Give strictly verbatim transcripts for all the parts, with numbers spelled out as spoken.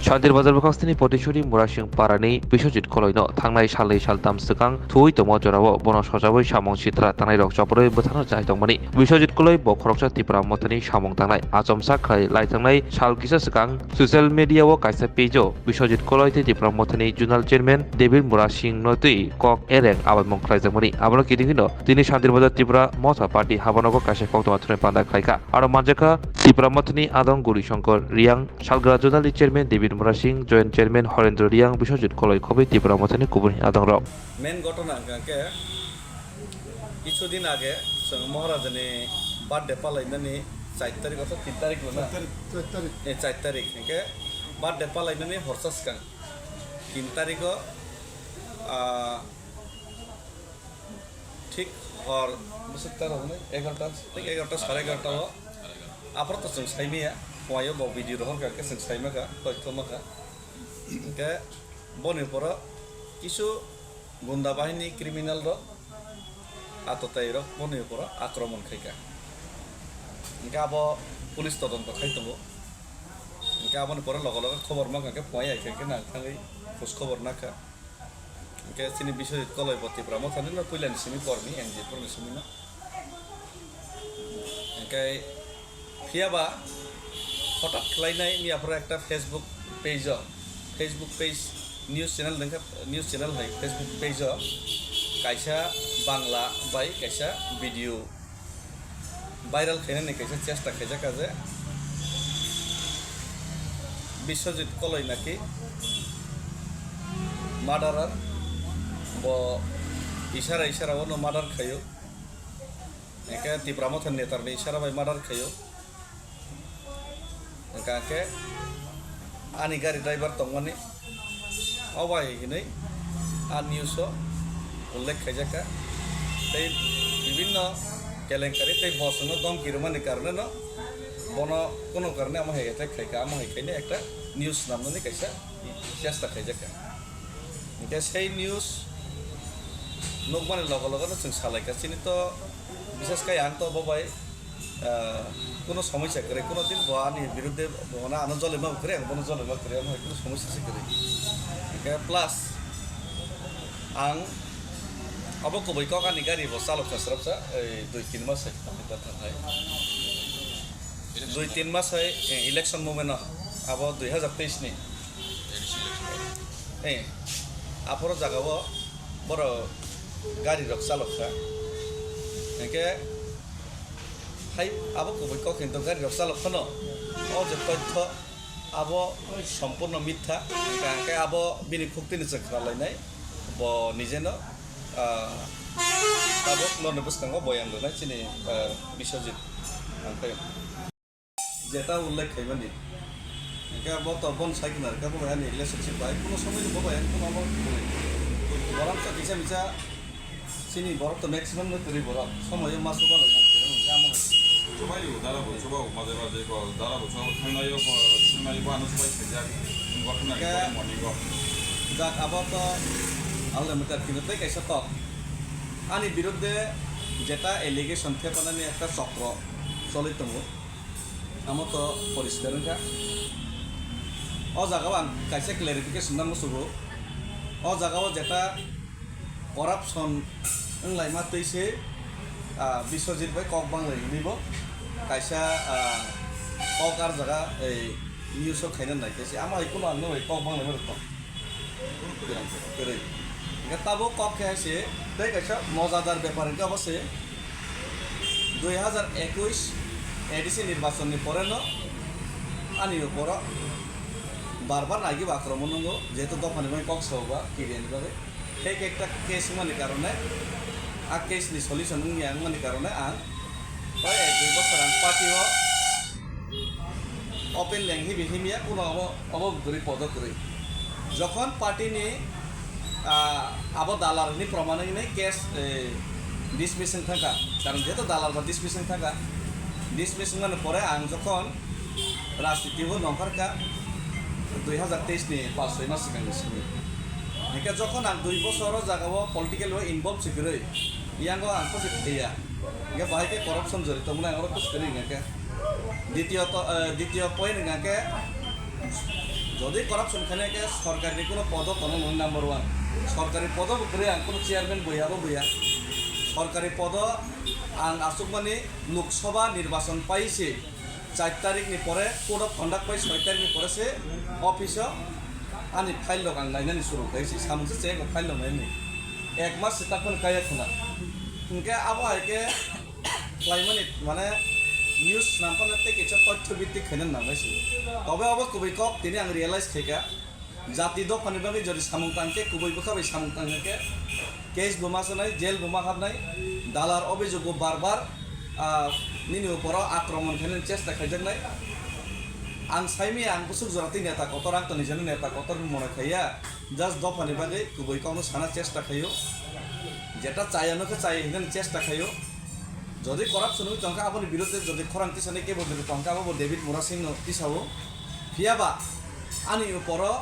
Shantir Bazar bwkhakstini Potisuri Murasing Parani Biswajit Koloino thangnai salnwi saltam swkang thuwi tongma jorao bono sojawi samung sitra tangnairok chopolwi bwthano chai tongmani. Biswajit Koloi bo khoroksa Tipra Mothani samung tangnai achomsa khlai lai thangnai sal kisa swkang social media-o kaisa page-o Biswajit Koloi tei Tipra Mothani Zonal Chairman David Murasing no twi kok ereng abaimung khlaijakmani. Abono kiting hino tini Shantir Bazar Tipra Motha Party habanogo kaisa koktwma thwnwi panda khlaikha. Aro manjakha Tipra Mothani adong Guri Shankar Riang, Salgra Zonal ni Chairman David Murasing, Joint Chairman Horendra Riang, Biswajit Koloi khobwi Tipra Mothani kubun adongrok. Main ghotona hwnkha khe, kichu din age chwng Maharajani birthday palaimani char tarik, tin tarik na? Char tarik, char tarik. Eh, char tarik hwnkhe birthday palaimani horsa swkang, tin tariko, ah, thik hor bwswk ta rok hwnwi egarota, thik egarota, sare egarota o. Aphuru to chwng saimaya, phunaio bo video rohor kha khe chwng saimaka, koithomakha. Hwnkhe boni poro kisu gunda bahini criminal rok, atotai rok boni poro akromon khaikha. Hwnkhe abo police todonto khai tongo. Hwnkhe aboni pore loge loge khobor mankha khe phunai ai khe nang thangwi khoj khobor nakha. Hwnkhe chini Biswajit Koloi bo Tipra Mothani no puilani simi kormi, N G O ni simi no. Hwnkhe phiyaba hotat khlainai miyaphoro ekta Facebook page o, Facebook page, news channel dengkha, news channel hai Facebook page o kaisa Bangla bai kaisa video viral khainani kaisa chesta khaijakha je Biswajit Koloi naki murderer, bo isara isara o no murder khaio, hwnkhe Tipra Motha netar ni isara bai murder khaio. Hwnkha khe ani gari driver tongmani o bai hinwi a news o ullekh khaijakha. Tei bibinno kelenkari tei bosongno domki rwmani karone no bono kuno karone amo hai attack khaikha, amo hai khaino ekta news swnamnani kaisa chesta khaijakha. Hwnkhe sei news nukmani logo logo no chwng salaikha, chini to bishes khai ang to bo bai ah, kuno somosya kwrwi, kuno din bo ani biruddhe bo ano jolima kwrwi, ang bono jolima kwrwi, ano kuno somosya se kwrwi. Hwnkhe plus ang abo kubui kok ani gari bo chalok kha srapsa, ei dui tin mas hai, dui tin mas hai, eh, election moment o, abo dui hazar teis ni. Eh, aphoro jaga o borok gari rok chalok kha. Hwnkhe hai abo kubui kok hinwi to gari rok chalok phano. O je toitho abo sompurno mitha. Hwnkha hwnkhe abo bini khuktwini chwng khna lainai. Bo nijeno, ah, tabuk norni bwskango boyan rwnai chini, ah, Biswajit Angphaiyung. Jeta ullekh khaimani. Hwnkhe bo to bon sai khna rwkha, bo bai ani relationship bai kuno somoi bo bai ani kuno abo borok to kisa misa chini borok to maximum no kwrwi borok somoi o ma chuba rok nang kwrwi hwnkhe amo hai. Chubai o dara bo chuba o maje maje ko dara bo chuba thangnai o ko thangnai bo ano chubai khaijak gotha nai. Hwnkhe morning o. Jak abo to already meter kino tei kaisa kok ani biruddhe jeta allegation thepanani ekta chokro choli tongo. Amo to poriskar wngkha. O jaga o ang kaisa clarification nang musugo. O jaga o jeta corruption wnglaima twi se, ah, Biswajit bai kok banglai hinwi bo kaisa, ah, kok ar jaga ei news o khaina nai khe se amo hai kuno ang nw bai kok banglai ma rwkha. Kwrwi. Hwnkhe tabuk kok khe hai se tei kaisa mojadar bepar hwnkhe abo se dui hazar ekush A D C nirbachon ni pore no ani borok bar bar naigiba akromon nungo, jehetu dophani bai kok sao ba K D A ni bagwi. Fake ekta case wngmani karone, a case ni solution wngya wngmani karone ang o ek dui bosor ang party o open leng hibi himya kuno abo, abo bwrwi podo kwrwi. Jokhon party ni, ah, abo dalar hinwi proman wngwi case, eh, dismiss wng thangkha. Karon jehetu dalar ba dismiss wng thangkha, dismiss wngmani pore ang jokhon rajniti o nongkhorkha dui hazar teis ni pas soi mas swkang ni simi. Hingke jokhon ang dui bosor o jaga o political o involve se kwrwi, yango ang kose theiya. Hingke bahai khe corruption jorito mwnai oro kose kwrwi hingke. Ditiyot, eh, ditiyo point hingke Jodi corruption khainai khe sorkarni kuno podo tono nung number one. Sorkari podo bo kwrwi ang kuno chairman boya bo boya. Sorkari podo ang aswkmani Lok Sabha nirbachon pai se char tarikni pore code of conduct pai soi tarikni pore se office o ani file rok ang nainani suru khai se samung se chek file rok nainani. Ek mas se takmani kaya khuna. Hinkhe abo hai khe khlaimani mane news swnam phano tei kaisa tothyo bhittik khaina nangnai se. Tobe obo kubui kok tini ang realize khaikha. Jati dophani bagwi jodi samung tangkhe kubui bwkha bai samung tangkhe case bo ma sanai, jail bo ma habnai, dalar obijok bo bar bar, ah, nini uporo akromon khainani chesta khaijaknai. Ang saimaya ang bwswk jora tei neta kotor, ang to nijeno neta kotor hwnwi mone khaiya. Just dophani bagwi kubui kokno sana chesta khaio. Jeta chaya no khe chaya hinani chesta khaio. Jodi corruption wngwi tongkha, aboni birodhe jodi khorang tisani kebo jodi tongkha, abo bo David Murasing no tisao. Phiyaba ani uporo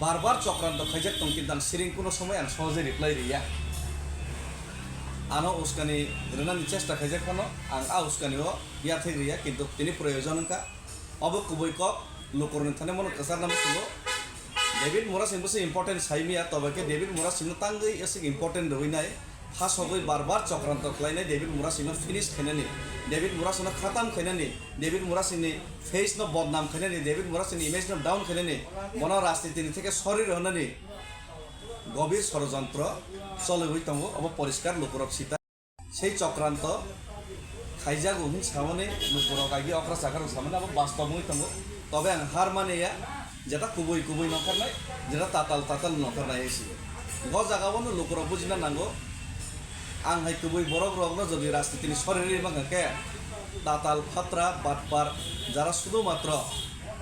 bar bar chokranto khaijak tong, kintu ang siring kuno somoi ang sohojei reply riya. Ano uskani rwnani chesta khaijak phano ang a uskani o yathek riya, kintu tini proyojon wngkha. Obo kubui kok, lukurokni thani bono kwchar nangma tongo. David Murasing bwswk important saimaya, tobe khe David Murasingno tangwi aswk important rwui nai, phasogwi bar bar chokranto khlainai David Murasingno finish khainani, David Murasingno khatam khainani, David Murasingni face no bodnam khainani, David Murasingni image no down khainani, bono rajnitini theke sori rwnani gobir sorojontro choliui tongo, obo poriskar lukurok sita. Sei chokranto khaijago hwn samani lukurok agi okra chakarok samani abo bastob wngwi tongo. Tobe ang har mani ya, jeta kubui kubui nongkhornai, jeta tatal tatal nongkhornai hai si. Go jaga bono lukurok bujina nango. Ang hai kubui borok rokno jodi rajnitini soriri mankha khe tatal phatra batpar jara sudu matro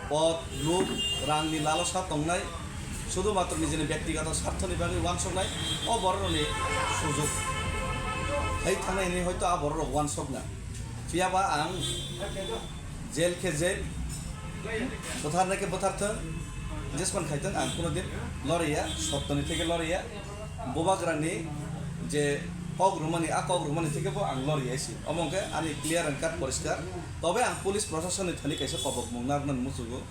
pod, luk, rangni lalosa tongnai, sudu matro nijini byaktigoto sarthoni bagwi uansuknai, o bororokni sujok hai thangnai hinwi hoito a bororok uansukna. Phiyaba ang jail khe jail, bwtharnai khe bwtharthwng, jespan khaithwng, ang kuno din loriya, sottoni theke loriya. Bubagrani je kok rwmani, a kok rwmani theke bo ang loriya si. Omo hwnkhe ani clear and cut poriskar. Tobe ang police proshasonni thani kaisa kobokmung narwknani muchugo.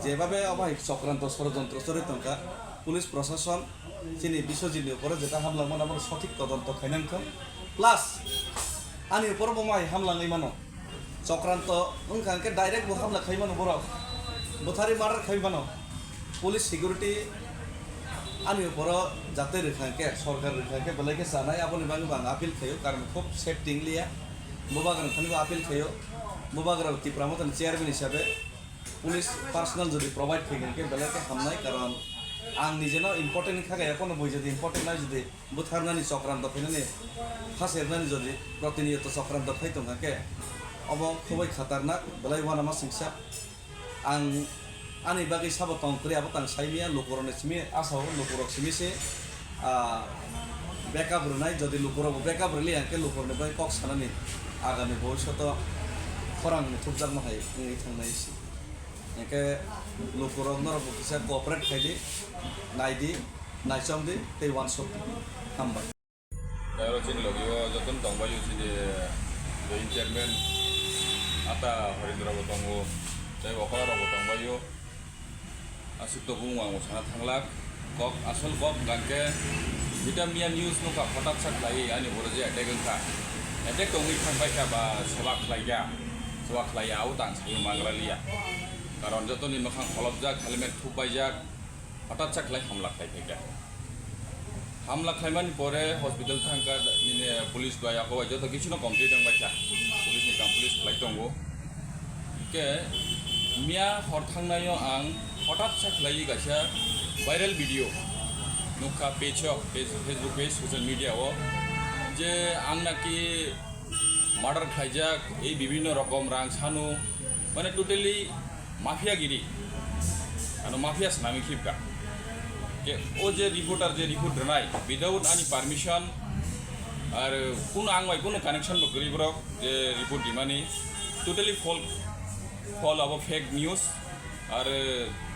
Jebabe obo hai chokranto sorojontro chorwi tongkha, police proshason chini Biswajitni upore jeta hamlangmani abono sothik todonto khainani thung. Plus, ani upor bo mai hamlangwi mano. Chokranto wngkha hwnkhe direct bo hamla khai mano borok. Bwtharwi murder khai mano. Police security ani uporo jate rwkha hwnkhe, sorkar rwkha hwnkhe belai khe chanai, aboni bagwi bo ang appeal khaio, karon khub safety wngliya. Bubagra thani bo appeal khaio. Bubagra Tipra Mothani chairman hisabe police personnel jodi provide khaikha hwnkhe belai khe hamnai, karon ang nijeno important wngkha khe, ekheno bo jodi important nai jodi bwtharnani chokranto khainani, phasernani jodi protiniyoto chokranto khai tongkha khe, obo khubui khatarnak, belai uanama singsa. Ang ani bagwi sabo tong kwrwi, abo tang saimaya, lukurokni simi asao, lukurok simi se, ah, backup rwnai, jodi lukurokbo backup rwliya hwnkhe lukurokni bagwi kok sanani agami bhobishoto khorang muthupjakma hai wngwi thangnai se. Hwnkhe lukurok norokbo kisa cooperate khaidi, naidi, naichomdi tei uansukdi. Hambai. Tei oro chini logi o jotono tongbaio chini joint chairman Ata Horendra bo tongo, tei okora rok bo tongbaio. Aswk to bumung ang bo sana thanglak. Kok, asol kok hwnkha khe, Vita Mia News nukha, hothat sa khlaiwi ani boro je attack wngkha. Attack tongwi thangbai kha ba seba khlaikha, seba khlaiya, abo tang sayo mangra liya. Karon jotoni mwkhang kholopjak, helmet thupbaijak, hothat sa khlai hamla khlai phaikha. Hamla khlaimani pore hospital thangkha, nini police bai, ako bai joto kichuno complete wngbaikha. Police ni kam police khlai tongo. Hwnkhe miya hor thangnaio ang hothat sa khlaiwi kaisa viral video nukha page o, page, Facebook page, social media o, je ang naki murder khlaijak, ei bibhinno rokom rang sanu, mane totally mafia giri, ano mafia swnamwi khibka. Ke o je reporter je report rwnai without ani permission, ar kuno ang bai kuno connection bo kwrwi borok je report rimani, totally false, false abo fake news. Ar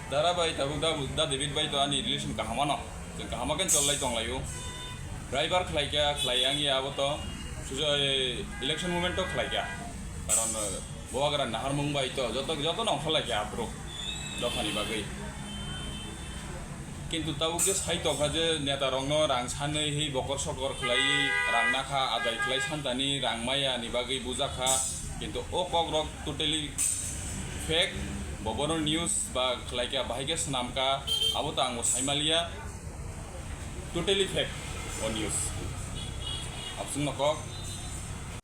dara bai tabuk da, da David bai to ani relation kaham ano, chwng kaham khe cholai tonglaio. Bribe khlaikha, khlai angya abo to sujo, election movement to khlaikha, karon, Bubagra naharmung bai to joto, joto no ongkhorlai khe aphuru dophani bagwi. Kintu tabuk je sai tongkha je neta rokno rang sanwi hi bokor sokor khlaiwi rang nakha, adai khlai santani rang maya ni bagwi bujakha. Kintu o kok rok totally fake, bobono news ba khlai kha, bahai khe swnam kha, abo to ang bo sai maliya. Totally fake o news. Absung no kok.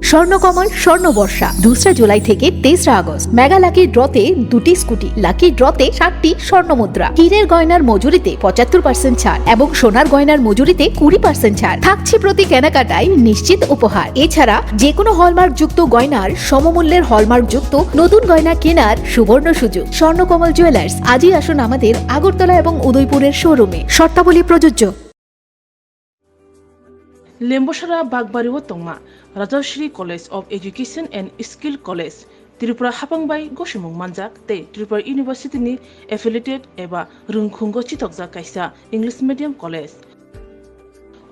Swarnakamal স্বর্ণবর্ষা দুসরা জুলাই থেকে তেসরা August. Mega lucky ড্রতে দুটি scooty, lucky ড্রতে সাতটি স্বর্ণ মুদ্রা, হীরের গয়নার মজুরিতে পঁচাত্তর পার্সেন্ট ছাড় এবং সোনার গয়নার মজুরিতে কুড়ি পার্সেন্ট ছাড় থাকছে প্রতি কেনাকাটায় নিশ্চিত উপহার। এছাড়া যে কোনো হলমার্কযুক্ত গয়নার সমমূল্যের হলমার্কযুক্ত নতুন গয়না কেনার সুবর্ণ সুযোগ। স্বর্ণকমল জুয়েলার্স, আজই আসুন আমাদের আগরতলা এবং উদয়পুরের শোরুমে। শর্তাবলী প্রযোজ্য। Lembosara Bagbari o tongma Rajashri College of Education and Skill College, Tripura hapang bai gosimung manjak tei Tripura University ni affiliated eba rwngkhungo chitokjak kaisa English medium college.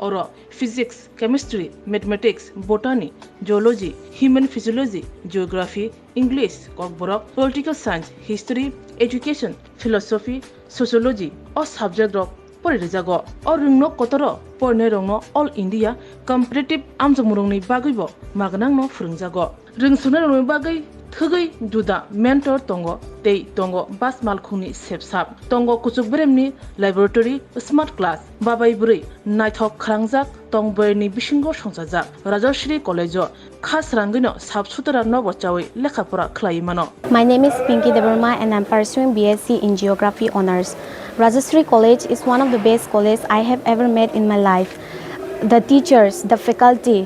Oro physics, chemistry, mathematics, botany, zoology, human physiology, geography, English, kokborok, political science, history, education, philosophy, sociology o subject rok pori rijago. O rwngno kotoro porinai rokno All India competitive amjokmung rokni bagwi bo magnang no phwrwngjago. Rwngsuknai rokni bagwi thwgwi juda mentor tongo tei tongo bas malkhungni sepsap. Tongo kuchuk beremni laboratory, smart class, babai bwrwi naithok khwrangjak tong boyarni bisingo songchajak. Rajashri College o kha srangwino sap sutra nobo chawi lekha pora khlaiwi mano. My name is Pinky Debbarma and I'm pursuing B S C in Geography Honours. Rajashri College is one of the best college I have ever met in my life. The teachers, the faculty,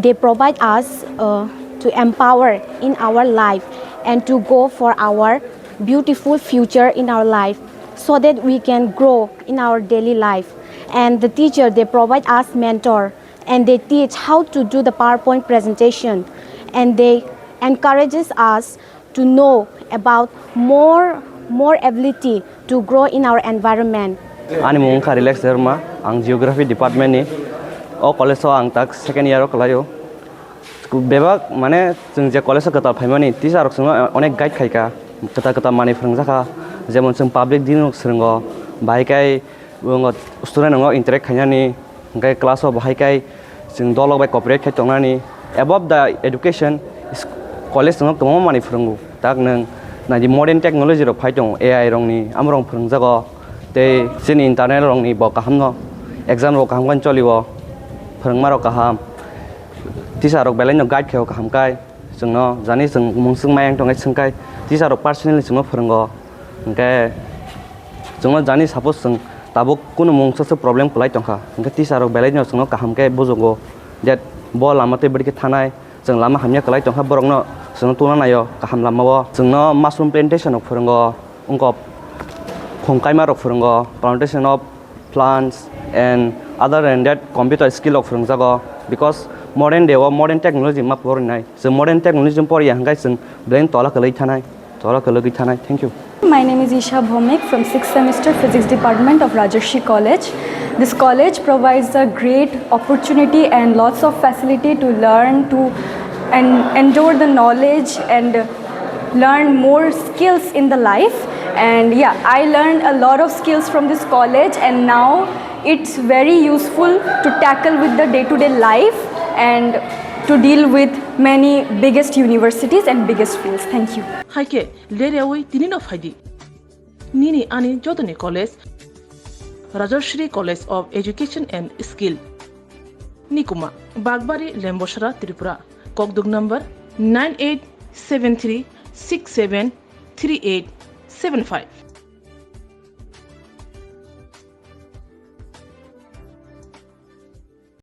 they provide us uh, to empower in our life and to go for our beautiful future in our life so that we can grow in our daily life. And the teacher, they provide us mentor and they teach how to do the PowerPoint presentation and they encourages us to know about more more ability to grow in our environment. Ani mung wngkha Relax Debbarma, ang Geography Department ni. O college o ang tak second year o kwlaio. Bebak mane chwng je college o kwtal phaimani teacher rok chwngno onek guide khaikha, kwtal kwtal manwi phwrwngjakha, jemon chwng public dealing rok swrwngo, bahai khe student rokno interact khainani, hwnkhe class o bahai khe chwng dolok bai cooperate khai tongnani. Above the education, college chwngno kwbangma manwi phwrwngo. Tak nwng naidi modern technology rok phai tongo, A I rokni, amorok phwrwngjago. Tei chini internal rokni bo kahamno, exam rok kaham khe cholio, phwrwngma rok kaham, teacher rok belai no guide khaio kaham khe. Chwngno jani chwng mungswk mayang tongkhe swngkhe teacher rok personally chwngno phwrwngo. Hwnkhe chwngno jani suppose chwng tabuk kunu mungsa se problem kwlai tongkha, hwnkhe teacher rok belai no chwngno kaham khe bujugo je bo lama tei bwrwi khe thanai, chwng lama hamya kwlai tongkha borokno chwngno tungna naio kaham lamao. Chwngno mushroom plantation rok phwrwngo, wngkok khum kaima rok phwrwngo, plantation of plants and other than that computer skill rok phwrwngjago, because modern day o modern technology ma porinai. Chwng modern technology poriya hwnkhe chwng belai tola kwlwi thanai, tola kwlwgwi thanai. Thank you. My name is Isha Bhomik from sixth semester Physics Department of Rajarshi College. This college provides a great opportunity and lots of facility to learn, to and endure the knowledge and learn more skills in the life. And yeah, I learned a lot of skills from this college, and now it's very useful to tackle with the day-to-day life and to deal with many biggest universities and biggest fields. Thank you. Haikhe leryawi tini no phaidi. Nini ani jotoni college, Rajashri College of Education and Skill. Nikuma, Bagbari, Lembosara, Tripura. Kokduk number nine eight seven three six seven three eight seven five.